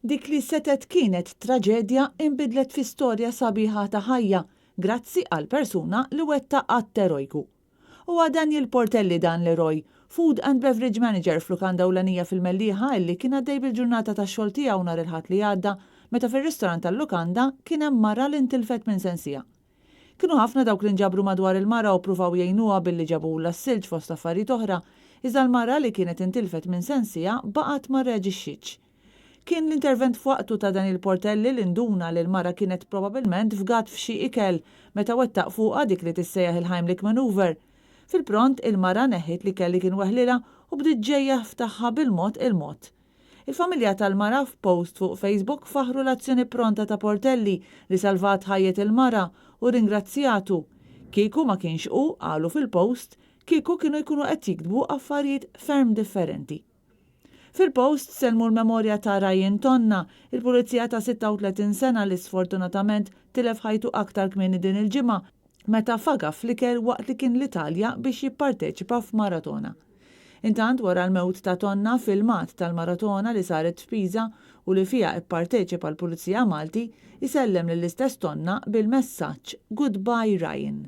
Dik li setgħet kienet traġedja inbidlet fi storja sabiħa ta' ħajja grazzi għal persuna li wettaq att erojku. Huwa Daniel Portelli dan l-eroj, Food and Beverage Manager f'lukanda ewlenija fil-Mellieħa illi kien għaddej bil-ġurnata tax-xogħol tiegħu nhar il-Ħadd li għadda meta fir-ristorant tal-lukanda kien hemm mara li ntilfet minn sensiha. Kienu ħafna dawk li nġabru madwar il-mara u ppruvaw jgħinuha billi ġabulha s-silġ fost affarijiet oħra, iżda l-mara li kienet intilfet minn sensiha baqgħet ma rreaġixxietx. Kien l-intervent f'waqtu ta' Daniel Portelli li nduna li l-mara kienet probabilment fgat f'xi ikel meta wettaq fuqha dik li tissejjaħ il-Heimlich Manoeuvre. Fil-pront, il-mara neħħiet l-ikel li kien weħlilha u bdiet ġejja f'tagħha bil-mod il-mod. Il-familja tal-mara f'post fuq Facebook faħħru l-azzjoni pronta ta' Portelli li salvat ħajjet il-mara u rringrazzjatu. Kieku ma kienx hu, qalu fil-post, kieku kienu jkunu qed jiktbu affarijiet ferm differenti. Fil-post sellmu l-memorja ta' Ryan Tonna, il-pulizija ta' 36 sena li sfortunatament tilef ħajtu aktar kmieni din il-ġimgħa meta faga fl-ikel waqt li kien l-Italja biex jipparteċipa f'maratona. Intant, wara l-mewt ta' Tonna, filmat tal-maratona li saret f'Pisa u li fiha ipparteċipa l-Pulizija Malti, isellem lill-istess Tonna bil-messaġġ Goodbye Ryan.